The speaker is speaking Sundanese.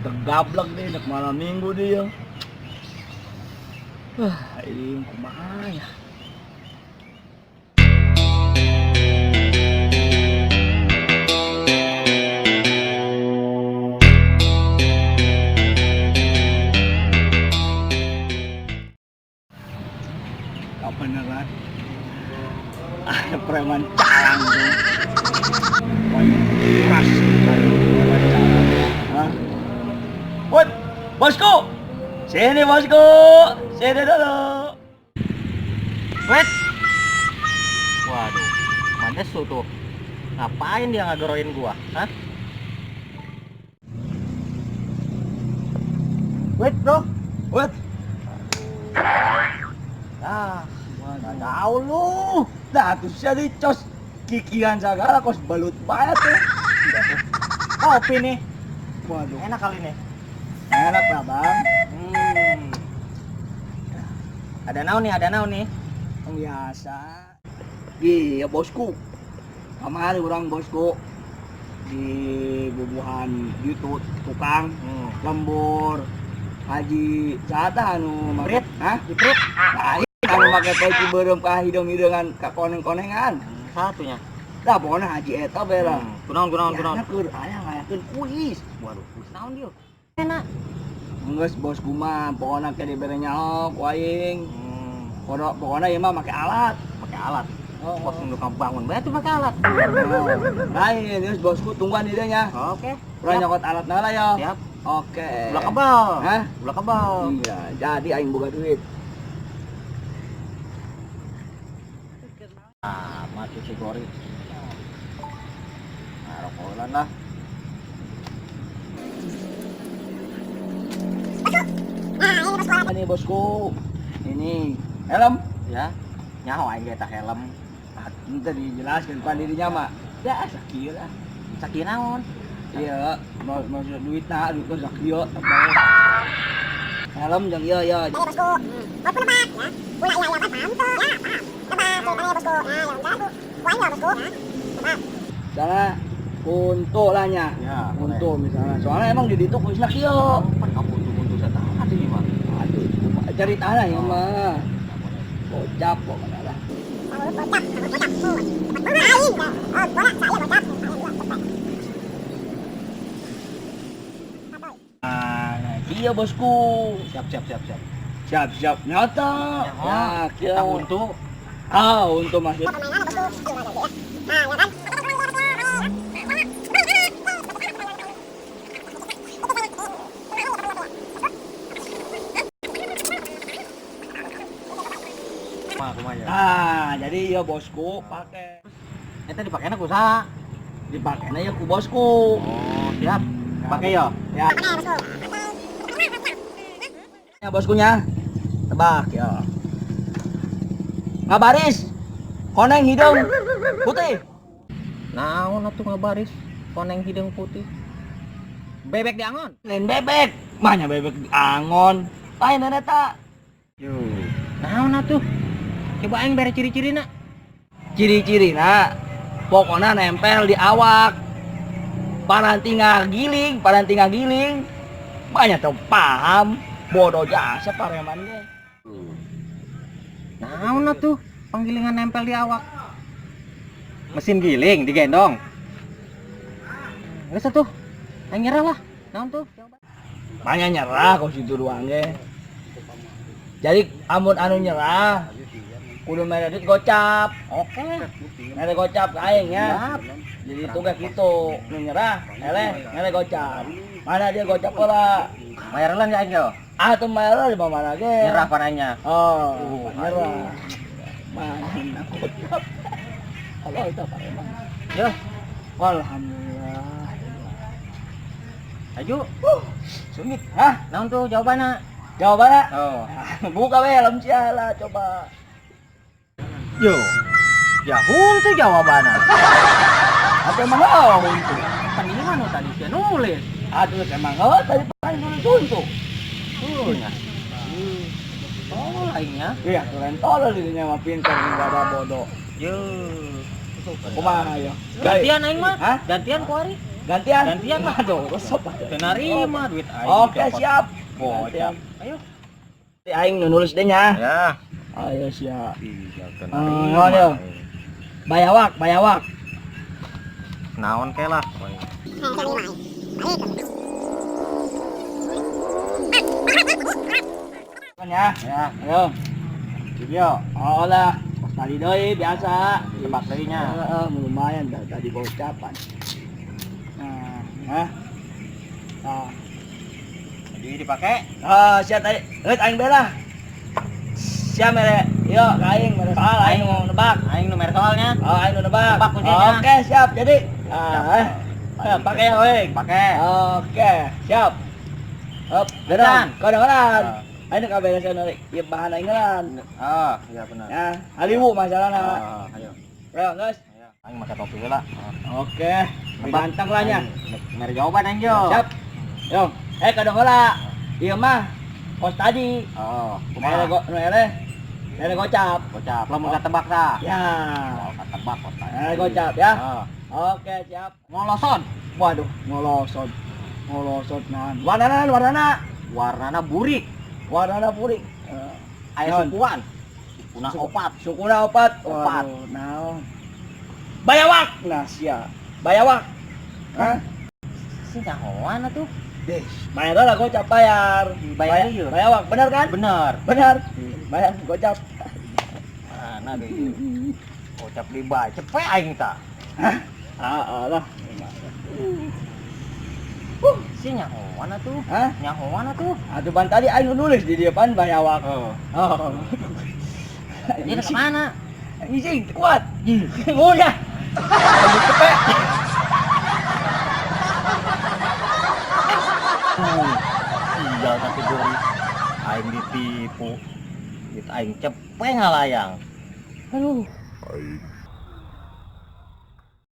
Gablek deh, nek malam minggu dia. Wah, ini kumaha ya? Beneran ada preman calang tuh. Keras preman calang. Hah? Woi, bosku, sini bosku, sini dulu. Wait. Waduh, mana tuh? Ngapain dia ngagoroin gua? Hah? Wait, bro. Wait. Ah, nggak tahu lu. Nah, tuh jadi cos kikian segala kos balut banget tuh. Kopi nih. Waduh, enak kali nih. Enak lah, Bang. Ada naon nih, ada naon nih. Yang biasa. Iya, bosku. Kamari orang bosku di bubuhan gitu tukang lembur haji jatah anu Prit. Hah? Di prit. Lain anu make peci beureum ka hideung-hideungan ka koneng-konengan. Satunya. Dah pokoknya haji eta bae lah. Kunaon kunaon kunaon. Ya, keur aya ngayakeun kuis. Waduh, kuis naon dia? Enak. Geus bosku mah pokokna ke dibere nyaho ku aing. Pokokna ieu mah make alat. Make alat. Oh, bos nu bangun bae tuh make alat. Lain geus bosku tungguan di dieu nya. Oke. Urang nyokot alat lah ya. Siap. Oke. Ulah kebal. Hah? Ulah kebal. Iya, jadi aing boga duit. Ah, mati si gori. Nah, rokokan lah. Ini bosku. Ini helm ya. Nyaho aing ge tah helm. Ah, ente dijelaskan pan dirinya mah. Ya sakieu lah. Sakieu naon? Iya, maksud duit nah, duit kan sakieu apa. Helm jeung ieu ya. Ayo bosku. Bosku nebak ya. Ulah iya iya paham tuh. Ya, paham. Nebak ceritanya bosku. Nah, yang jago. Wah, ya bosku ya. Nebak. Misalnya kuntu lah nya. Ya, kuntu misalnya. Soalnya emang di ditu kuisna kieu. Pan kabuntu-buntu satah atuh ieu mah. Aduh, ceritana ieu mah. Bocap pokoknya lah. Bocap, bocap. Aing. Oh, bola saya bocap. Nah, iya bosku. Siap siap siap siap. Siap siap nyata. Ya, ya, kita untuk untuk masuk. Ah, jadi ya bosku pakai. Eta dipakainya ku saha? Dipakainya ya ku bosku. Oh, siap. Pakai ya? Ya. Ya boskunya. Tebak ya. Ngabaris. Koneng hidung putih. Naon atuh ngabaris? Koneng hidung putih. Bebek diangon. Lain bebek. Mahnya bebek diangon. Lain eta. Yo. Naon atuh? Coba aing bere ciri-cirina. Ciri-cirina pokoknya nempel di awak. Paranti ngagiling, paranti ngagiling. Banyak tuh paham, bodoh jasa pareman ge. Naon atuh panggilingan nempel di awak? Mesin giling digendong. Geus atuh. Aing nyerah lah. Naon tuh? Banyak nyerah kok situ doang ge. Jadi amun anu nyerah kudu mere duit gocap. Oke. Mere gocap ka aing ya. Siap. Jadi itu gak gitu, nu nyerah, eleh, mere gocap. Mana dia gocap ora? Bayaran ya aing yo. Ah, tuh bayar di mana ge? Nyerah pananya. Oh, nyerah. Mana gocap? Allah itu apa emang? Yo. Alhamdulillah. Ayo. Sungit. Hah? Naon tuh jawabanna? Jawabanna? Oh. Buka we helm sia coba. Yo. Ya huntu jawabanna. Apa emang oh huntu? Kan ini mah nu tadi sia nulis. Aduh emang oh tadi pan nulis huntu. Nya. Oh, lainnya. Iya, keren tolol dirinya mah pintar enggak ada bodoh. Yo. Kumaha ya? Gantian aing mah. Hah? Gantian ku ari. Gantian. Gantian lah. Aduh, resep atuh. Teu narima duit aing. Oke, dicopot. siap. Gocap. Gantian. Ayo. Aing nu nulis deh nya. Ya. Ayo siap. Iya, teu Ah, narima. ayo. Bayawak, bayawak. Naon ke lah. Kan ya. Ya, Ayo. video. Oh lah, kos tadi deui biasa. Tebak deui nya. Heeh, lumayan dah tadi gocapan. Nah, nah. Nah, Jadi dipake. ah, siap tadi. Heut aing bela. Siap mere. Yo, ka aing mere soal aing mau nebak. Aing nu mere soalnya. Oh, aing nu nebak. Nebak kuncinya. Oke, siap. Jadi, ah, eh. Eh, pakai ya, weh. Pake. Oke, siap. Hop, Beran. Kadang-kadang. Ah. Aing kabeh sana ieu bahan aing ngelan. Ah, iya benar. Ya, haliwu masalahna. Ah, ayo. Ayo, guys. Ayo. Aing make topi heula. Oke, ganteng lah nya. Mere jawaban aing jo. Siap. Yo, eh kadang heula. Ieu mah kos tadi. Oh, Mere kumaha? go nu eleh. Mere gocap. Gocap. Lamun katebak tah. Ya. Oh, katebak kos tadi. Mere gocap ya. Ah. Oke, siap. Ngoloson. Waduh, ngolosot. Ngolosot naon. Warnana warnana. Warnana burik. Warnana purik. Eh, Aya Naon? sukuan. Sukuna opat. Sukuna opat. Opat. Waduh, naon. Bayawak. Nah, sia. Bayawak. Hah? Si nyahoan atuh. Des, bayar lah gocap bayar. Bayar ieu. Bayawak, benar kan? Bener. Benar. Bayar gocap. Mana deui? Gocap di bae cepet aing tah. Ah, lah. Si nyahoan atuh. Hah? Nyahoan atuh. Atuh ban tadi aing nu nulis di depan bayawak. Oh. Oh. Ini ke mana? Ngising kuat. Ngunyah. Aduh cepet. Sial tapi gori. Aing ditipu. Duit aing cepet ngalayang. Aduh. Aing